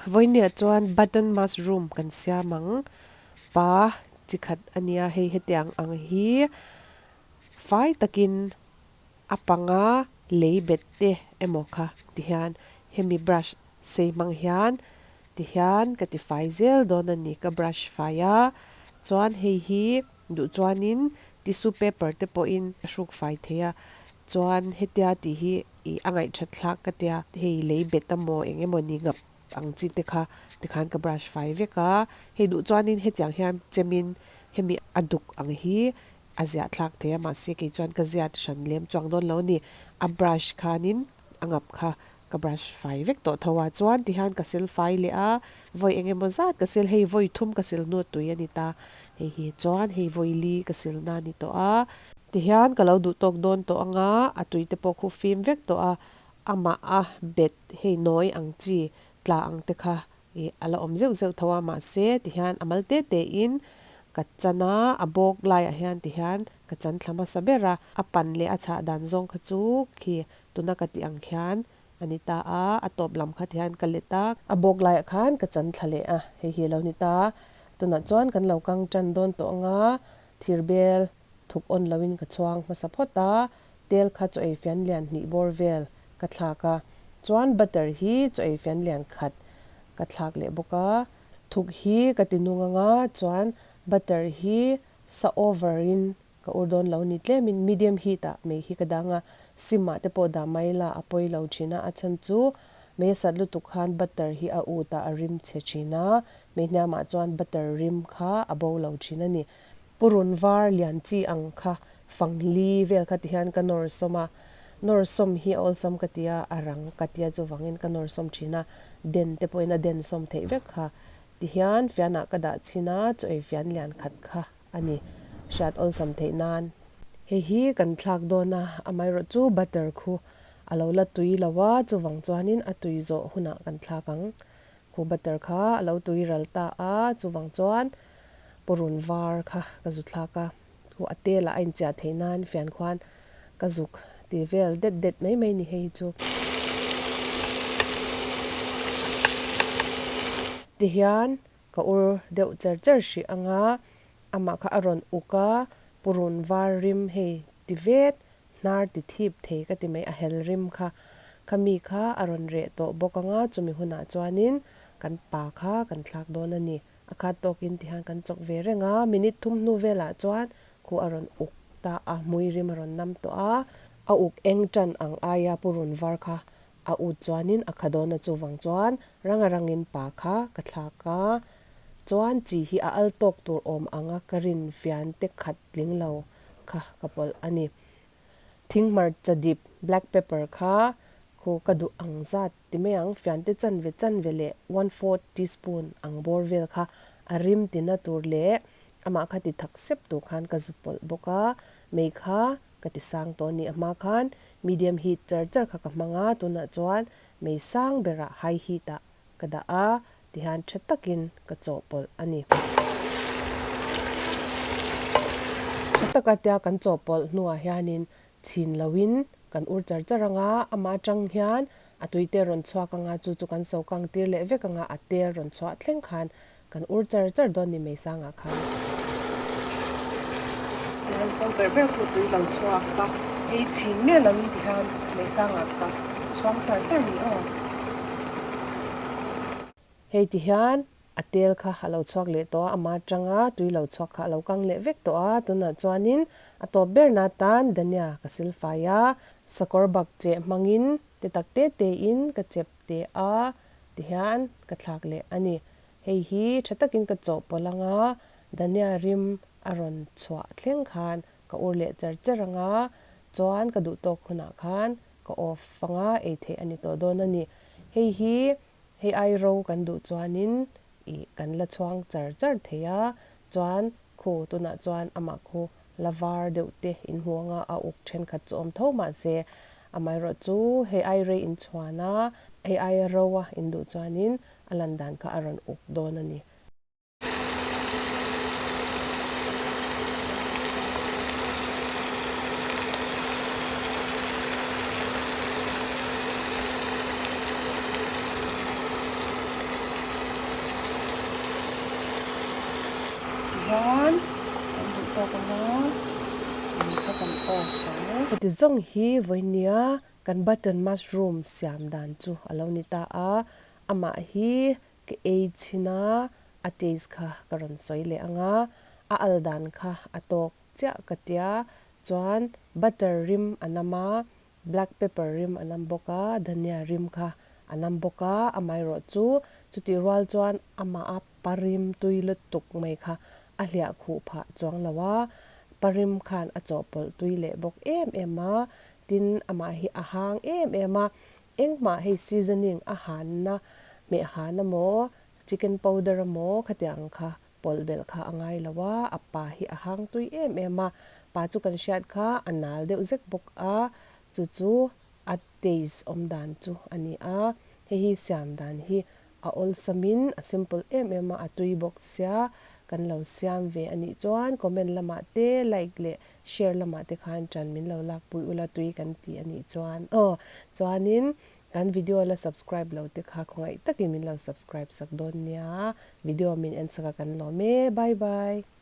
Vawinia chuan button mushroom kan siam ang. Pa chi khat a nia hei hetiang ang hi fai takin a panga lei bet te emaw kha ti hian hemi brush sei hmang hian ti hian ka ti fai zel dawn a ni ka brush fai a chuan hei hi duh chuanin tissue paper te pawhin a hruk fai thei a chuan hetia tih hi Ih a ngaihthat thlak ka tia, hei lei bet a maw eng emaw ni ngap ang chi te kha tikhan ka brush fai vek a, hei duh chuanin hetiang hian chemin hemi a duk ang hi a ziah thlak thei a mahse kei chuan ka ziat hran lem chuang dawn lo a ni, a brush khanin a ngap kha ka brush fai vek tawh tho a, chuan tihian ka sil fai leh a, vawi eng emaw zat ka sil hei vawi thum ka sil hnu tui a ni ta, hei hi chuan hei vawi li ka sil na a ni tawh a. Tihian ka lo duh tawk dawn tawh anga a tui te pawh khu fim vek tawh a, amah a bet hei nawi ang chi tla ang te kha ih a la awm zeuh zeuh tho a mahse tihian a mal te te in ka chan a, a bawk laiah hian tihian ka chan thla hmasa ber a, a pan leh a chhah dan zawng kha chu khi tuna ka tih ang khian a ni ta a, a tawp lam kha tihian ka let a, a bawk laiah khan ka chan thla leh a, hei hi a lo ni ta, tunah chuan kan lo kang tan dawn tawh anga thirbel Thuk awn loin ka chhuang hmasa phawt a, tel kha chaw ei fian lian hnih bawr vel ka thlak a, chuan butter hi chaw ei fian lian khat ka thlak leh bawk a. Thuk hi ka ti nung anga, chuan butter hi sa over in ka ur dawn lo ni tlemin medium heat ah mei hi ka dang a, sim ah te pawh dah mai la a pawi lo thin a, a chhan chu mei a sat lutuk khan butter hi a ut a, a rim chhe thin a, mei hniam ah chuan butter rim kha a bo lo thin a ni. Purun var lian chi ang kha fang li vel kha ti hian ka nawr sawm a, nawr sawm hi a awlsam ka ti a, a rang ka tia chuvangin ka nawr sawm thin a, den te pawhin a den sawm theih vek kha ti hian fianah ka dah chhin a, chaw ei fian lian khat kha a ni hriat awlsam theih nan. Hei hi kan thlak dawn a, amaherawh chu butter khu a lo la tui lo a, chuvang chuanin a tui zawh hunah kan thlak ang. Khu butter kha a lo tui ral ta a, chuvang chuan purun var kha ka zu thlak a, khu a tel ah a inchiah theih nan fian khuan ka zuk ti vel det det mai mai ni hei hi chu. Tihian ka ur deuh cher cher hrih ang a, amah kha a rawn uk a, purun var rim hei ti vet Hnar ti thip thei ka ti mai, a hel rim kha. Kha mi kha a rawn reh tawh bawk anga chumi hunah chuanin kan pa kha kan thlak dawn a ni. A khat tawkin tihian kan chawk ve reng a, minute thum hnu velah chuan khu a rawn uk ta a, hmui rim a rawn nam tawh a. A uk eng tan ang aia purun var kha a ut chuanin a kha dawn a chuvang chuan ranga rangin pa kha ka thlak a. Chuan chi hi a al tawk tur awm anga ka rin fian te khat tling lo kha ka pawlh a ni. Thing hmarcha dip, black pepper, kha khu ka duh ang zat ti mai ang, fiante chanve chanve leh one fourth teaspoon ang bawr vel kha a rim tina tur leh amah kha ti thak sep tur khan ka zu pawlh bawk a, mei kha ka ti sang tawh a ni. A hma khan medium heat char char kha ka hmang a, tunah chuan mei sang berah high heat ah ka dah a, tihian tha takin ka chawhpawlh a ni. Tha taka tia kan chawhpawlh hnuah hianin chhin loin kan ur char char anga, amah atang hian a tuite rawn chhuak anga chu chu kan so kang tir leh vek anga a tel rawn chhuah thleng khan kan ur char char dawn ni mai sangah khan. Tihian so ber ber khu tui lo chhuak a, hei chhin miah loin tihian mai sangah ka chhuang char char ni aw. Hei ti hian a tel kha a lo chhuak leh tawh a, ama atanga tui lo chhuak kha a lo kang leh vek tawh a, tunah chuanin a tawp ber na tan dhania ka sil fai a, sakawr bak cheh hmangin te tak te te in ka chep teh a, ti hian ka thlak leh a ni. Hei hi tha takin ka chawhpawlh anga dhania rim a rawn chhuah thleng khan ka ur leh char char anga, chuan ka duh tawk hunah khan ka off anga ei theih a ni tawh dawn a ni. Hei hi Hei ai ro kan duh chuanin ih kan la chhuang char char thei a, chuan khu tunah chuan amah khu la var deuh te in hmu anga a uk thenkhat chu awm tho mahse amaherawh chu hei ai rei in chhuan a, hei aia ro a in duh chuanin a lan dan kha a rawn uk dawn a ni. Tihian kan duh tawk anga lei kha kan off ang. Heti zawng hi vawinia kan button mushroom siam dan chu a lo ni ta a, amah hi ka ei chhin a, a taste kha ka rawn sawi leh ang a, a al dan kha a tawk chiah ka tia, chuan butter rim a nam a, Black pepper rim a nam bawk a, dhania rim kha a nam bawk a, amaherawh chu chutih rual chuan amah a pa rim tui lutuk mai kha a hliah khuh phah chuang lo a, pa rim khan a chawhpawlh tui leh bawk em em a, tin amah hi a hang em em a, engmah hei seasoning a hanna hmeh han amaw chicken powder amaw khatiang ang kha Pawlh belh kha a ngai lo a, a pa hi a hang tui em em a, pa chu kan hriat kha a nal deuh zek bawk a, chu chu a taste awm dan chu a ni a, hei hi siam dan hi a awlsamin a simple em em a, a tui bawk sia, kan lo siam ve a nih chuan comment lamah te like leh share lamah te khan ṭan min lo lakpui ula tui kan ti a nih chuan aw, chuanin Kan video la subscribe lo te kha khawngaih takin min lo subscribe sak dawn nia. Video min en sak a kan lawm e. Bye bye.